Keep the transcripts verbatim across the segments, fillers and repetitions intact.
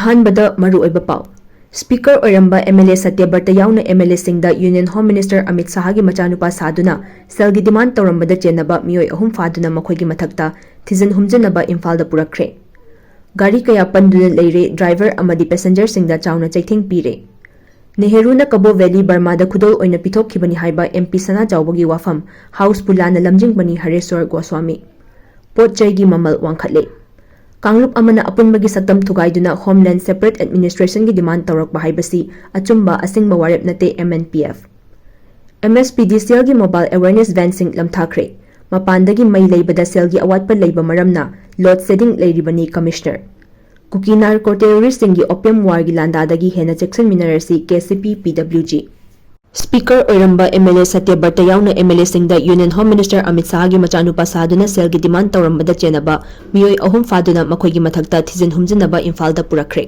ꯑꯍꯥꯟꯕꯗ ꯃꯔꯨꯑꯣꯏꯕ ꯄꯥꯎ꯫ Speaker ꯑꯣꯏꯔꯝꯕ M L A ꯁꯇ꯭ꯌꯕ꯭ꯔꯇ ꯌꯥꯎꯅ M L A ꯁꯤꯡꯗ Union Home Minister ꯑꯃꯤꯠ ꯁꯥꯍꯒꯤ ꯃꯆꯥꯅꯨꯄꯥ ꯁꯥꯗꯨꯅ ꯁꯦꯜꯒꯤ demand ꯇꯧꯔꯝꯕꯗ ꯆꯦꯟꯅꯕ ꯃꯤꯑꯣꯏ ꯑꯍꯨꯝ ꯐꯥꯗꯨꯅ ꯃꯈꯣꯏꯒꯤ ꯃꯊꯛꯇ ꯊꯤꯖꯤꯟ ꯍꯨꯝꯖꯤꯟꯅꯕ ꯏꯝꯐꯥꯜꯗ ꯄꯨꯔꯛꯈ꯭ꯔꯦ꯫ ꯒꯥꯔꯤ ꯀꯌꯥ ꯄꯟꯗꯨꯅ ꯂꯩꯔꯦ, driver ꯑꯃꯗꯤ passengerꯁꯤꯡꯗ ꯆꯥꯎꯅ ꯆꯩꯊꯦꯡ ꯄꯤꯔꯦ꯫ ꯅꯦꯍꯔꯨꯅ ꯀꯕꯣ ꯚꯦꯂꯤ ꯕꯔꯃꯥꯗ ꯈꯨꯗꯣꯜ ꯑꯣꯏꯅ ꯄꯤꯊꯣꯛꯈꯤꯕꯅꯤ ꯍꯥꯏꯕ M P ꯁꯅꯥꯖꯥꯎꯕꯒꯤ ꯋꯥꯐꯝ ꯍꯥꯎꯁ ꯄꯨꯂꯥꯅ ꯂꯝꯖꯤꯡꯕꯅꯤ ꯍꯔꯦꯁ꯭ꯋꯔ ꯒꯣꯁ꯭ꯋꯥꯃꯤ꯫ ꯄꯣꯠ ꯆꯩꯒꯤ ꯃꯃꯜ ꯋꯥꯡꯈꯠꯂꯦ꯫ ꯀꯥꯡꯂꯨꯞ ꯑꯃꯅ ꯑꯄꯨꯟꯕꯒꯤ ꯁꯛꯇꯝ ꯊꯨꯒꯥꯏꯗꯨꯅ Homeland Separate Administrationꯒꯤ demand ꯇꯧꯔꯛꯄ ꯍꯥꯏꯕꯁꯤ ꯑꯆꯨꯝꯕ ꯑꯁꯦꯡꯕ ꯋꯥꯔꯦꯞ ꯅꯠꯇꯦ, M N P F꯫ M S P D C Lꯒꯤ mobile awareness vanꯁꯤꯡ ꯂꯝꯊꯥꯈ꯭ꯔꯦ꯫ ꯃꯄꯥꯟꯗꯒꯤ ꯃꯩ ꯂꯩꯕꯗ ꯁꯦꯜꯒꯤ ꯑꯋꯥꯠꯄ ꯂꯩꯕ ꯃꯔꯝꯅ load shedding ꯂꯩꯔꯤꯕꯅꯤ, Commissioner꯫ ꯀꯨꯀꯤ narco terroristꯁꯤꯡꯒꯤ opium warꯒꯤ ꯂꯥꯟꯗꯥꯗꯒꯤ ꯍꯦꯟꯅ ꯆꯦꯛꯁꯤꯟꯃꯤꯟꯅꯔꯁꯤ, K C P P W G꯫ Speaker ꯑꯣꯏꯔꯝꯕ M L A ꯁꯇ꯭ꯌꯕ꯭ꯔꯇ ꯌꯥꯎꯅ M L Aꯁꯤꯡꯗ Union Home Minister Amit ꯁꯥꯍꯒꯤ ꯃꯆꯥꯅꯨꯄꯥ ꯁꯥꯗꯨꯅ ꯁꯦꯜꯒꯤ demand ꯇꯧꯔꯝꯕꯗ ꯆꯦꯟꯅꯕ ꯃꯤꯑꯣꯏ ꯑꯍꯨꯝ ꯐꯥꯗꯨꯅ ꯃꯈꯣꯏꯒꯤ ꯃꯊꯛꯇ ꯊꯤꯖꯤꯟ ꯍꯨꯝꯖꯤꯟꯅꯕ ꯏꯝꯐꯥꯜꯗ ꯄꯨꯔꯛꯈ꯭ꯔꯦ꯫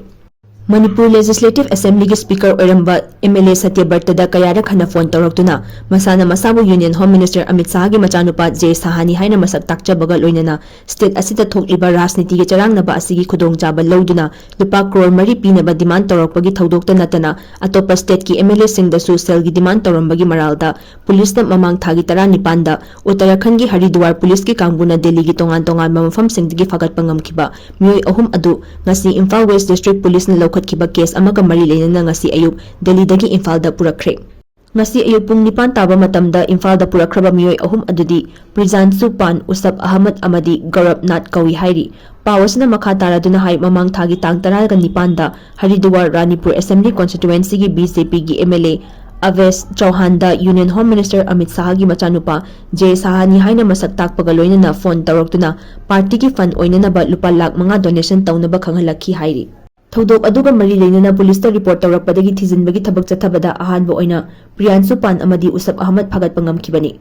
ꯃꯅꯤꯄꯨꯔ Legislative Assemblyꯒꯤ Speaker ꯑꯣꯏꯔꯝꯕ M L A ꯁꯇ꯭ꯌꯕ꯭ꯔꯇꯗ ꯀꯌꯥꯔꯛ ꯍꯟꯅ phone ꯇꯧꯔꯛꯇꯨꯅ ꯃꯁꯥꯅ ꯃꯁꯥꯕꯨ Union Home Minister ꯑꯃꯤꯠ ꯁꯥꯍꯒꯤ ꯃꯆꯥꯅꯨꯄꯥ ꯖꯦ ꯁꯥꯍꯅꯤ ꯍꯥꯏꯅ ꯃꯁꯛ ꯇꯥꯛꯆꯕꯒ ꯂꯣꯏꯅꯅ state ꯑꯁꯤꯗ ꯊꯣꯛꯂꯤꯕ ꯔꯥꯖꯅꯤꯇꯤꯒꯤ ꯆꯔꯥꯡꯅꯕ ꯑꯁꯤꯒꯤ ꯈꯨꯗꯣꯡꯆꯥꯕ ꯂꯧꯗꯨꯅ ꯂꯨꯄꯥ ꯀ꯭ꯔꯣꯔ ꯃꯔꯤ ꯄꯤꯅꯕ demand ꯇꯧꯔꯛꯄꯒꯤ ꯊꯧꯗꯣꯛꯇ ꯅꯠꯇꯅ ꯑꯇꯣꯞꯄ stateꯀꯤ M L Aꯁꯤꯡꯗꯁꯨ ꯁꯦꯜꯒꯤ demand ꯇꯧꯔꯝꯕꯒꯤ ꯃꯔꯥꯜꯗ ꯄꯨꯂꯤꯁꯅ ꯃꯃꯥꯡ ꯊꯥꯒꯤ ꯇꯔꯥꯅꯤꯄꯥꯟꯗ ꯎꯠꯇꯔꯥꯈꯟꯗꯒꯤ ꯍꯔꯤꯗ꯭ꯋꯥꯔ ꯄꯨꯂꯤꯁꯀꯤ ꯀꯥꯡꯕꯨꯅ ꯗꯦꯜꯂꯤꯒꯤ ꯇꯣꯉꯥꯟ ꯇꯣꯉꯥꯟꯕ ꯃꯐꯝꯁꯤꯡꯗꯒꯤ ꯐꯥꯒꯠꯄ ꯉꯝꯈꯤꯕ ꯃꯤꯑꯣꯏ ꯑꯍꯨꯝ ꯑꯗꯨ ꯉꯁꯤ ꯏꯝꯐꯥꯜ West District ꯄꯨꯂꯤꯁꯅ ꯂꯧꯈꯠꯈꯤꯕ case ꯑꯃꯒ ꯃꯔꯤ ꯂꯩꯅꯅ ꯉꯁꯤ ꯑꯌꯨꯛ ꯗꯦꯜꯂꯤꯗꯒꯤ ꯏꯝꯐꯥꯜꯗ ꯄꯨꯔꯛꯈ꯭ꯔꯦ꯫ ꯉꯁꯤ ꯑꯌꯨꯛ ꯄꯨꯡ ꯅꯤꯄꯥꯟ ꯇꯥꯕ ꯃꯇꯝꯗ ꯏꯝꯐꯥꯜꯗ ꯄꯨꯔꯛꯈ꯭ꯔꯕ ꯃꯤꯑꯣꯏ ꯑꯍꯨꯝ ꯑꯗꯨꯗꯤ ꯄ꯭ꯔꯤꯖꯥꯟꯁꯨ ꯄꯥꯟ, ꯎꯁꯞ ꯑꯍꯃꯗ ꯑꯃꯗꯤ ꯒꯧꯔꯕꯅꯥꯊ ꯀꯧꯏ ꯍꯥꯏꯔꯤ꯫ ꯄꯥꯎ ꯑꯁꯤꯅ ꯃꯈꯥ ꯇꯥꯔꯗꯨꯅ ꯍꯥꯏ, ꯃꯃꯥꯡ ꯊꯥꯒꯤ ꯇꯥꯡ ꯇꯔꯥꯒ ꯅꯤꯄꯥꯟꯗ Haridwar ꯔꯥꯅꯤꯄꯨꯔ Assembly Constituencyꯒꯤ BJPꯒꯤ M L A ꯑꯕꯦꯁ ꯆꯧꯍꯥꯟꯗ Union Home Minister Amit ꯁꯥꯍꯒꯤ ꯃꯆꯥꯅꯨꯄꯥ ꯖꯦ ꯁꯥꯍꯅꯤ ꯍꯥꯏꯅ ꯃꯁꯛ ꯇꯥꯛꯄꯒ ꯂꯣꯏꯅꯅ phone ꯇꯧꯔꯛꯇꯨꯅ partyꯒꯤ fund ꯑꯣꯏꯅꯅꯕ ꯂꯨꯄꯥ ꯂꯥꯈ ꯃꯉꯥ donation ꯇꯧꯅꯕ ꯈꯪꯍꯜꯂꯛꯈꯤ ꯍꯥꯏꯔꯤ꯫ ꯊꯧꯗꯣꯛ ꯑꯗꯨꯒ ꯃꯔꯤ ꯂꯩꯅꯅ ꯄꯨꯂꯤꯁꯇ report ꯇꯧꯔꯛꯄꯗꯒꯤ ꯊꯤꯖꯤꯟꯕꯒꯤ ꯊꯕꯛ ꯆꯠꯊꯕꯗ ꯑꯍꯥꯟꯕ ꯑꯣꯏꯅ ꯄ꯭ꯔꯤꯌꯥꯟꯁꯨ ꯄꯥꯟ ꯑꯃꯗꯤ ꯎꯁꯞ ꯑꯍꯃꯗ ꯐꯥꯒꯠꯄ ꯉꯝꯈꯤꯕꯅꯤ꯫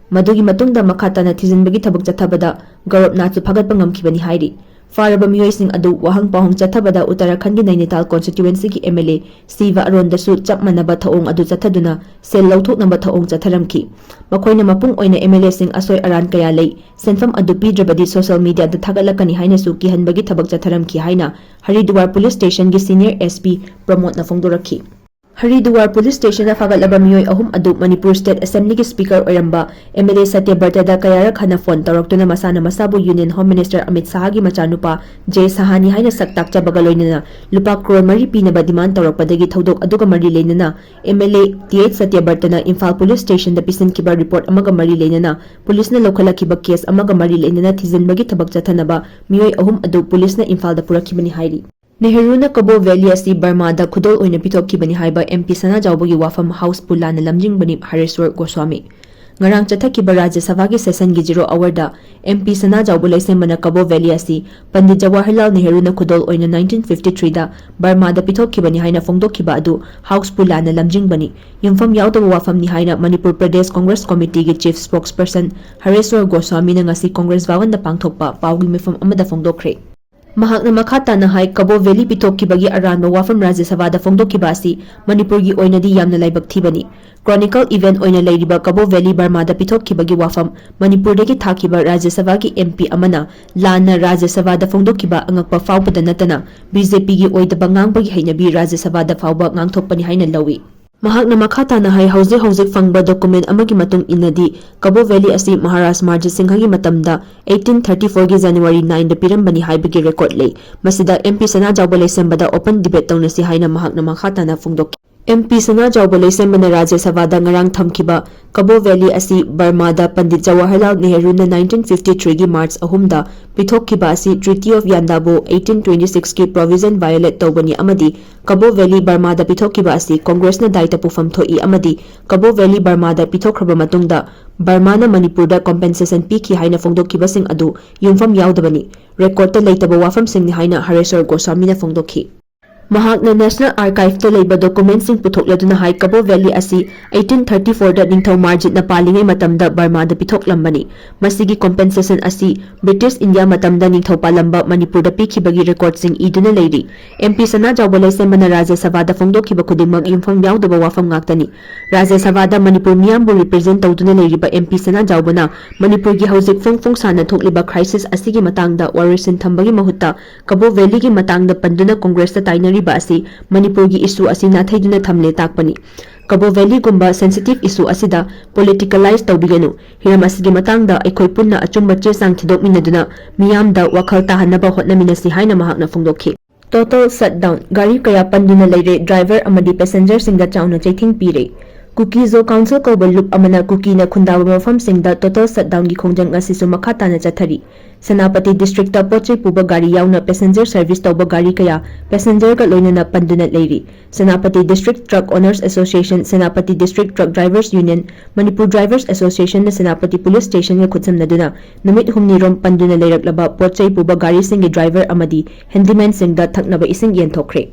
ꯃꯗꯨꯒꯤ ꯃꯇꯨꯡꯗ ꯃꯈꯥ ꯇꯥꯅ ꯊꯤꯖꯤꯟꯕꯒꯤ ꯊꯕꯛ ꯆꯠꯊꯕꯗ ꯒꯧꯔꯕꯅꯥꯊꯁꯨ ꯐꯥꯒꯠꯄ ꯉꯝꯈꯤꯕꯅꯤ ꯍꯥꯏꯔꯤ꯫ ꯐꯥꯔꯕ ꯃꯤꯑꯣꯏꯁꯤꯡ ꯑꯗꯨ ꯋꯥꯍꯪ ꯄꯥꯎꯍꯪ ꯆꯠꯊꯕꯗ ꯎꯠꯇꯔꯥꯈꯟꯒꯤ ꯅꯩꯅꯤꯇꯥꯜ ꯀꯣꯟꯁꯇꯤꯇ꯭ꯌꯨꯑꯦꯟꯁꯤꯒꯤ ꯑꯦꯝ ꯑꯦꯜ ꯑꯦ ꯁꯤꯕ ꯑꯔꯣꯟꯗꯁꯨ ꯆꯞ ꯃꯥꯟꯅꯕ ꯊꯧꯑꯣꯡ ꯑꯗꯨ ꯆꯠꯊꯗꯨꯅ ꯁꯦꯜ ꯂꯧꯊꯣꯛꯅꯕ ꯊꯧꯑꯣꯡ ꯆꯠꯊꯔꯝꯈꯤ꯫ ꯃꯈꯣꯏꯅ ꯃꯄꯨꯡ ꯑꯣꯏꯅ ꯑꯦꯝ ꯑꯦꯜ ꯑꯦꯁꯤꯡ ꯑꯁꯣꯏ ꯑꯔꯥꯟ ꯀꯌꯥ ꯂꯩ, ꯁꯦꯟꯐꯝ ꯑꯗꯨ ꯄꯤꯗ꯭ꯔꯕꯗꯤ ꯁꯣꯁꯤꯌꯦꯜ ꯃꯤꯗꯤꯌꯥꯗ ꯊꯥꯒꯠꯂꯛꯀꯅꯤ ꯍꯥꯏꯅꯁꯨ ꯀꯤꯍꯟꯕꯒꯤ ꯊꯕꯛ ꯆꯠꯊꯔꯝꯈꯤ ꯍꯥꯏꯅ ꯍꯔꯤꯗꯨꯋꯥꯔ ꯄꯨꯂꯤꯁ ꯁ꯭ꯇꯦꯁꯟꯒꯤ ꯁꯤꯅꯤꯌꯔ ꯑꯦꯁ ꯄꯤ ꯄ꯭ꯔꯃꯣꯗꯅ ꯐꯣꯡꯗꯣꯔꯛꯈꯤ꯫ ꯍꯔꯤꯗꯨꯋꯥꯔ ꯄꯨꯂꯤꯁ ꯁ꯭ꯇꯦꯁꯟꯗ ꯐꯥꯒꯠꯂꯕ ꯃꯤꯑꯣꯏ ꯑꯍꯨꯝ ꯑꯗꯨ ꯃꯅꯤꯄꯨꯔ ꯁ꯭ꯇꯦꯠ ꯑꯦꯁꯦꯝꯕ꯭ꯂꯤꯒꯤ ꯁ꯭ꯄꯤꯀꯔ ꯑꯣꯏꯔꯝꯕ ꯑꯦꯝ ꯑꯦꯜ ꯑꯦ ꯁꯇ꯭ꯌꯕ꯭ꯔꯇꯗ ꯀꯌꯥꯔꯛ ꯍꯟꯅ ꯐꯣꯟ ꯇꯧꯔꯛꯇꯨꯅ ꯃꯁꯥꯅ ꯃꯁꯥꯕꯨ ꯌꯨꯅꯤꯌꯟ ꯍꯣꯝ ꯃꯤꯅꯤꯁꯇꯔ ꯑꯃꯤꯠ ꯁꯥꯍꯒꯤ ꯃꯆꯥꯅꯨꯄꯥ ꯖꯦ ꯁꯥꯍꯅꯤ ꯍꯥꯏꯅ ꯁꯛ ꯇꯥꯛꯆꯕꯒ ꯂꯣꯏꯅꯅ ꯂꯨꯄꯥ ꯀ꯭ꯔꯣꯔ ꯃꯔꯤ ꯄꯤꯅꯕ ꯗꯤꯃꯥꯟ ꯇꯧꯔꯛꯄꯗꯒꯤ ꯊꯧꯗꯣꯛ ꯑꯗꯨꯒ ꯃꯔꯤ ꯂꯩꯅꯅ M L A T H ꯁꯇ꯭ꯌꯕ꯭ꯔꯇꯅ ꯏꯝꯐꯥꯜ ꯄꯨꯂꯤꯁ ꯁ꯭ꯇꯦꯁꯟꯗ ꯄꯤꯁꯤꯟꯈꯤꯕ ꯔꯤꯄꯣꯔꯠ ꯑꯃꯒ ꯃꯔꯤ ꯂꯩꯅꯅ ꯄꯨꯂꯤꯁꯅ ꯂꯧꯈꯠꯂꯛꯈꯤꯕ ꯀꯦꯁ ꯑꯃꯒ ꯃꯔꯤ ꯂꯩꯅꯅ ꯊꯤꯖꯤꯟꯕꯒꯤ ꯊꯕꯛ ꯆꯠꯊꯅꯕ ꯃꯤꯑꯣꯏ ꯑꯍꯨꯝ ꯑꯗꯨ ꯄꯨꯂꯤꯁꯅ ꯏꯝꯐꯥꯜꯗ ꯄꯨꯔꯛꯈꯤꯕꯅꯤ ꯍꯥꯏꯔꯤ꯫ ꯅꯦꯍꯔꯨꯅ ꯀꯕꯣ ꯚꯦꯂꯤ ꯑꯁꯤ ꯕꯔꯃꯥꯗ ꯈꯨꯗꯣꯜ ꯑꯣꯏꯅ ꯄꯤꯊꯣꯛꯈꯤꯕꯅꯤ ꯍꯥꯏꯕ ꯑꯦꯝ ꯄꯤ ꯁꯅꯥꯖꯥꯎꯕꯒꯤ ꯋꯥꯐꯝ ꯍꯥꯎꯁꯄꯨ ꯂꯥꯟꯅ ꯂꯝꯖꯤꯡꯕꯅꯤ ꯍꯔꯦꯁ꯭ꯋꯔ ꯒꯣꯁ꯭ꯋꯥꯃꯤ꯫ ꯉꯔꯥꯡ ꯆꯠꯊꯈꯤꯕ ꯔꯥꯖ꯭ꯌ ꯁꯚꯥꯒꯤ ꯁꯦꯁꯟꯒꯤ ꯖꯤꯔꯣ ꯑꯋꯥꯔꯗ ꯑꯦꯝ ꯄꯤ ꯁꯅꯥꯖꯥꯎꯕ ꯂꯩꯁꯦꯝꯕꯅ ꯀꯕꯣ ꯚꯦꯂꯤ ꯑꯁꯤ ꯄꯟꯗꯤꯠ ꯖꯋꯥꯍꯔꯂꯥꯜ ꯅꯦꯍꯔꯨꯅ ꯈꯨꯗꯣꯜ ꯑꯣꯏꯅ ꯅꯥꯏꯟꯇꯤꯟ ꯐꯤꯐꯇꯤ ꯊ꯭ꯔꯤꯗ ꯕꯔꯃꯥꯗ ꯄꯤꯊꯣꯛꯈꯤꯕꯅꯤ ꯍꯥꯏꯅ ꯐꯣꯡꯗꯣꯛꯈꯤꯕ ꯑꯗꯨ ꯍꯥꯎꯁꯄꯨ ꯂꯥꯟꯅ ꯂꯝꯖꯤꯡꯕꯅꯤ, ꯌꯨꯝꯐꯝ ꯌꯥꯎꯗꯕ ꯋꯥꯐꯝꯅꯤ ꯍꯥꯏꯅ ꯃꯅꯤꯄꯨꯔ ꯄ꯭ꯔꯗꯦꯁ ꯀꯣꯡꯒ꯭ꯔꯦꯁ ꯀꯣꯃꯤꯇꯤꯒꯤ ꯆꯤꯐ ꯁ꯭ꯄꯣꯛꯁꯄꯔꯁꯟ ꯍꯔꯦꯁ꯭ꯋꯔ ꯒꯣꯁ꯭ꯋꯥꯃꯤꯅ ꯉꯁꯤ ꯀꯣꯡꯒ꯭ꯔꯦꯁ ꯚꯋꯟꯗ ꯄꯥꯡꯊꯣꯛꯄ ꯄꯥꯎꯒꯤ ꯃꯤꯐꯝ ꯑꯃꯗ ꯐꯣꯡꯗꯣꯛꯈ꯭ꯔꯦ꯫ ꯃꯍꯥꯛꯅ ꯃꯈꯥ ꯇꯥꯅ ꯍꯥꯏ, ꯀꯕꯣ ꯚꯦꯂꯤ ꯄꯤꯊꯣꯛꯈꯤꯕꯒꯤ ꯑꯔꯥꯟꯕ ꯋꯥꯐꯝ ꯔꯥꯖ꯭ꯌ ꯁꯚꯥꯗ ꯐꯣꯡꯗꯣꯛꯈꯤꯕ ꯑꯁꯤ ꯃꯅꯤꯄꯨꯔꯒꯤ ꯑꯣꯏꯅꯗꯤ ꯌꯥꯝꯅ ꯂꯥꯏꯕꯛ ꯊꯤꯕꯅꯤ꯫ ꯀ꯭ꯔꯣꯅꯤꯀꯜ ꯏꯚꯦꯟꯠ ꯑꯣꯏꯅ ꯂꯩꯔꯤꯕ ꯀꯕꯣ ꯚꯦꯂꯤ ꯕꯔꯃꯥꯗ ꯄꯤꯊꯣꯛꯈꯤꯕꯒꯤ ꯋꯥꯐꯝ ꯃꯅꯤꯄꯨꯔꯗꯒꯤ ꯊꯥꯈꯤꯕ ꯔꯥꯖ꯭ꯌ ꯁꯚꯥꯒꯤ ꯑꯦꯝ ꯄꯤ ꯑꯃꯅ ꯂꯥꯟꯅ ꯔꯥꯖ꯭ꯌ ꯁꯚꯥꯗ ꯐꯣꯡꯗꯣꯛꯈꯤꯕ ꯑꯉꯛꯄ ꯐꯥꯎꯕꯗ ꯅꯠꯇꯅ ꯕꯤ ꯖꯦ ꯄꯤꯒꯤ ꯑꯣꯏꯗꯕ ꯉꯥꯡꯕꯒꯤ ꯍꯩꯅꯕꯤ ꯔꯥꯖ꯭ꯌ ꯁꯚꯥꯗ ꯐꯥꯎꯕ ꯉꯥꯡꯊꯣꯛꯄꯅꯤ ꯍꯥꯏꯅ ꯂꯧꯏ꯫ ꯃꯍꯥꯛꯅ ꯃꯈꯥ ꯇꯥꯅ ꯍꯥꯏ, ꯍꯧꯖꯤꯛ ꯍꯧꯖꯤꯛ ꯐꯪꯕ ꯗꯣꯀꯨꯃꯦꯟꯠ ꯑꯃꯒꯤ ꯃꯇꯨꯡ ꯏꯟꯅꯗꯤ ꯀꯕꯣ ꯚꯦꯂꯤ ꯑꯁꯤ ꯃꯍꯥꯔꯥꯖ ꯃꯥꯔꯖꯤꯠ ꯁꯤꯡꯍꯒꯤ ꯃꯇꯝꯗ ꯑꯩꯠꯇꯤꯟ ꯊꯥꯔꯇꯤ ꯐꯣꯔꯒꯤ ꯖꯅꯋꯥꯔꯤ ꯅꯥꯏꯟꯗ ꯄꯤꯔꯝꯕꯅꯤ ꯍꯥꯏꯕꯒꯤ ꯔꯦꯀꯣꯔꯗ ꯂꯩ꯫ ꯃꯁꯤꯗ ꯑꯦꯝ ꯄꯤ ꯁꯅꯥꯖꯥꯎꯕ ꯂꯩꯁꯦꯝꯕꯗ ꯑꯣꯄꯟ ꯗꯤꯕꯦꯠ ꯇꯧꯅꯁꯤ ꯍꯥꯏꯅ ꯃꯍꯥꯛꯅ ꯃꯈꯥ ꯇꯥꯅ ꯐꯣꯡꯗꯣꯛꯈꯤ꯫ ꯑꯦꯝ ꯄꯤ ꯁꯅꯥꯖꯥꯎꯕ ꯂꯩꯁꯦꯝꯕꯅ ꯔꯥꯖ꯭ꯌ ꯁꯚꯥꯗ ꯉꯔꯥꯡ ꯊꯝꯈꯤꯕ ꯀꯕꯣ ꯚꯦꯂꯤ ꯑꯁꯤ ꯕꯔꯃꯥꯗ ꯄꯟꯗꯤꯠ ꯖꯋꯥꯍꯔꯂꯥꯜ ꯅꯦꯍꯔꯨꯅ ꯅꯥꯏꯟꯇꯤꯟ ꯐꯤꯐꯇꯤ ꯊ꯭ꯔꯤꯒꯤ ꯃꯥꯔꯆ ꯑꯍꯨꯝꯗ ꯄꯤꯊꯣꯛꯈꯤꯕ ꯑꯁꯤ ꯇ꯭ꯔꯤꯇꯤ ꯑꯣꯐ ꯌꯥꯟꯗꯥꯕꯣ ꯑꯩꯠꯇꯤꯟ ꯇ꯭ꯋꯦꯟꯇꯤ ꯁꯤꯛꯁꯀꯤ ꯄ꯭ꯔꯣꯚꯤꯖꯟ ꯚꯥꯏꯑꯣꯂꯦꯠ ꯇꯧꯕꯅꯤ ꯑꯃꯗꯤ ꯀꯕꯣ ꯚꯦꯂꯤ ꯕꯔꯃꯥꯗ ꯄꯤꯊꯣꯛꯈꯤꯕ ꯑꯁꯤ ꯀꯣꯡꯒ꯭ꯔꯦꯁꯅ ꯗꯥꯏꯇ ꯄꯨꯐꯝ ꯊꯣꯛꯏ ꯑꯃꯗꯤ ꯀꯕꯣ ꯚꯦꯂꯤ ꯕꯔꯃꯥꯗ ꯄꯤꯊꯣꯛꯈ꯭ꯔꯕ ꯃꯇꯨꯡꯗ ꯕꯔꯃꯥꯅ ꯃꯅꯤꯄꯨꯔꯗ ꯀꯣꯝꯄꯦꯟꯁꯦꯁꯟ ꯄꯤꯈꯤ ꯍꯥꯏꯅ ꯐꯣꯡꯗꯣꯛꯈꯤꯕꯁꯤꯡ ꯑꯗꯨ ꯌꯨꯝꯐꯝ ꯌꯥꯎꯗꯕꯅꯤ, ꯔꯦꯀꯣꯔꯗꯇ ꯂꯩꯇꯕ ꯋꯥꯐꯝꯁꯤꯡꯅꯤ ꯍꯥꯏꯅ ꯍꯔꯦꯁ꯭ꯋꯔ ꯒꯣꯁ꯭ꯋꯥꯃꯤꯅ ꯐꯣꯡꯗꯣꯛꯈꯤ꯫ ꯃꯍꯥꯛꯅ National Archive ꯇ ꯂꯩꯕ document ꯁꯤꯡ ꯄꯨꯊꯣꯛꯂꯗꯨꯅ ꯍꯥꯏ, ꯀꯕꯣ Valley ꯑꯁꯤ eighteen thirty four ꯗ ꯅꯤꯡꯊꯧ ꯃꯥꯔꯖꯤꯠꯅ ꯄꯥꯜꯂꯤꯉꯩ ꯃꯇꯝꯗ ꯕꯔꯃꯥꯗ ꯄꯤꯊꯣꯛꯂꯝꯕꯅꯤ꯫ ꯃꯁꯤꯒꯤ compensation ꯑꯁꯤ British India ꯃꯇꯝꯗ ꯅꯤꯡꯊꯧ ꯄꯥꯜꯂꯝꯕ ꯃꯅꯤꯄꯨꯔꯗ ꯄꯤꯈꯤꯕꯒꯤ record ꯁꯤꯡ ꯏꯗꯨꯅ ꯂꯩꯔꯤ꯫ MP ꯁꯅꯥꯖꯥꯎꯕ ꯂꯩꯁꯦꯝꯕꯅ ꯔꯥꯖ꯭ꯌ ꯁꯚꯥꯗ ꯐꯣꯡꯗꯣꯛꯈꯤꯕ ꯈꯨꯗꯤꯡꯃꯛ ꯌꯨꯝꯐꯝ ꯌꯥꯎꯗꯕ ꯋꯥꯐꯝ ꯉꯥꯛꯇꯅꯤ꯫ ꯔꯥꯖ꯭ꯌ ꯁꯚꯥꯗ ꯃꯅꯤꯄꯨꯔ ꯃꯤꯌꯥꯝꯕꯨ represent ꯇꯧꯗꯨꯅ ꯂꯩꯔꯤꯕ MP ꯁꯅꯥꯖꯥꯎꯕꯅ ꯃꯅꯤꯄꯨꯔꯒꯤ ꯍꯧꯖꯤꯛ ꯐꯣꯡ ꯐꯣꯡ ꯁꯥꯅ ꯊꯣꯛꯂꯤꯕ crisis ꯑꯁꯤꯒꯤ ꯃꯇꯥꯡꯗ ꯋꯥꯔꯣꯏꯁꯤꯟ ꯊꯝꯕꯒꯤ ꯃꯍꯨꯠꯇ ꯀꯕꯣ Valley ꯒꯤ ꯃꯇꯥꯡꯗ ꯄꯟꯗꯨꯅ Congress ꯇ ꯇꯥꯏꯅꯔꯤꯕ ꯑꯁꯤ ꯃꯅꯤꯄꯨꯔꯒꯤ issue ꯑꯁꯤ ꯅꯥꯊꯩꯗꯨꯅ ꯊꯝꯂꯦ ꯇꯥꯛꯄꯅꯤ꯫ ꯀꯕꯣ Valley ꯒꯨꯝꯕ sensitive issue ꯑꯁꯤꯗ politicalize ꯇꯧꯕꯤꯒꯅꯨ꯫ ꯍꯤꯔꯝ ꯑꯁꯤꯒꯤ ꯃꯇꯥꯡꯗ ꯑꯩꯈꯣꯏ ꯄꯨꯟꯅ ꯑꯆꯨꯝꯕ ꯆꯦ ꯆꯥꯡ ꯊꯤꯗꯣꯛꯃꯤꯟꯅꯗꯨꯅ ꯃꯤꯌꯥꯝꯗ ꯋꯥꯈꯜ ꯇꯥꯍꯟꯅꯕ ꯍꯣꯠꯅꯃꯤꯟꯅꯁꯤ ꯍꯥꯏꯅ ꯃꯍꯥꯛꯅ ꯐꯣꯡꯗꯣꯛꯈꯤ꯫ Total shutdown, ꯒꯥꯔꯤ ꯀꯌꯥ ꯄꯟꯗꯨꯅ ꯂꯩꯔꯦ, driver ꯑꯃꯗꯤ passenger ꯁꯤꯡꯗ ꯆꯥꯎꯅ ꯆꯩꯊꯦꯡ ꯄꯤꯔꯦ꯫ ꯀꯨꯀꯤ-ꯖꯣ Council ꯀꯧꯕ ꯂꯨꯞ ꯑꯃꯅ ꯀꯨꯀꯤꯅ ꯈꯨꯟꯗꯥꯕ ꯃꯐꯝꯁꯤꯡꯗ total shutdown ꯒꯤ ꯈꯣꯡꯖꯪ ꯉꯁꯤꯁꯨ ꯃꯈꯥ ꯇꯥꯅ ꯆꯠꯊꯔꯤ꯫ ꯁꯦꯅꯥꯄꯇꯤ district ꯇ ꯄꯣꯠ ꯆꯩ ꯄꯨꯕ ꯒꯥꯔꯤ ꯌꯥꯎꯅ passenger service ꯇꯧꯕ ꯒꯥꯔꯤ ꯀꯌꯥ passenger ꯒ ꯂꯣꯏꯅꯅ ꯄꯟꯗꯨꯅ ꯂꯩꯔꯤ꯫ Senapati District Truck Owners Association, Senapati District Truck Drivers Union, Manipur Drivers Association ꯅ ꯁꯦꯅꯥꯄꯇꯤ Police Station ꯒ ꯈꯨꯠꯁꯝꯅꯗꯨꯅ ꯅꯨꯃꯤꯠ ꯍꯨꯝꯅꯤꯔꯣꯝ ꯄꯟꯗꯨꯅ ꯂꯩꯔꯛꯂꯕ ꯄꯣꯠ ꯆꯩ ꯄꯨꯕ ꯒꯥꯔꯤꯁꯤꯡꯒꯤ driver ꯑꯃꯗꯤ handyman ꯁꯤꯡꯗ ꯊꯛꯅꯕ ꯏꯁꯤꯡ ꯌꯦꯟꯊꯣꯛꯈ꯭ꯔꯦ꯫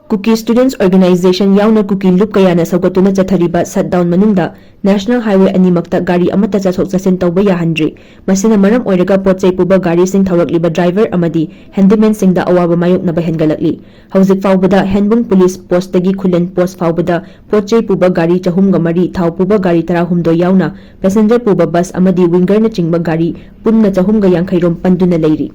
Kuki Students Organisation ꯌꯥꯎꯅ ꯀꯨꯀꯤ ꯂꯨꯞ ꯀꯌꯥꯅ ꯁꯧꯒꯠꯇꯨꯅ ꯆꯠꯊꯔꯤꯕ shutdown ꯃꯅꯨꯡꯗ National Highway ꯑꯅꯤꯃꯛꯇ ꯒꯥꯔꯤ ꯑꯃꯠꯇ ꯆꯠꯊꯣꯛ ꯆꯠꯁꯤꯟ ꯇꯧꯕ ꯌꯥꯍꯟꯗ꯭ꯔꯤ꯫ ꯃꯁꯤꯅ ꯃꯔꯝ ꯑꯣꯏꯔꯒ ꯄꯣꯠ ꯆꯩ ꯄꯨꯕ ꯒꯥꯔꯤꯁꯤꯡ ꯊꯧꯔꯛꯂꯤꯕ driver ꯑꯃꯗꯤ handyman ꯁꯤꯡꯗ ꯑꯋꯥꯕ ꯃꯥꯌꯣꯛꯅꯕ ꯍꯦꯟꯒꯠꯂꯛꯂꯤ꯫ ꯍꯧꯖꯤꯛ ꯐꯥꯎꯕꯗ ꯍꯦꯟꯕꯨꯡ police post ꯇꯒꯤ ꯈꯨꯂꯦꯟ post ꯐꯥꯎꯕꯗ ꯄꯣꯠ ꯆꯩ ꯄꯨꯕ ꯒꯥꯔꯤ ꯆꯍꯨꯝꯒ ꯃꯔꯤ, ꯊꯥꯎ ꯄꯨꯕ ꯒꯥꯔꯤ ꯇꯔꯥꯍꯨꯝꯗꯣꯏ ꯌꯥꯎꯅ passenger ꯄꯨꯕ bus ꯑꯃꯗꯤ winger ꯅꯆꯤꯡꯕ ꯒꯥꯔꯤ ꯄꯨꯟꯅ ꯆꯍꯨꯝꯒ ꯌꯥꯡꯈꯩ ꯔꯣꯝ ꯄꯟꯗꯨꯅ ꯂꯩꯔꯤ꯫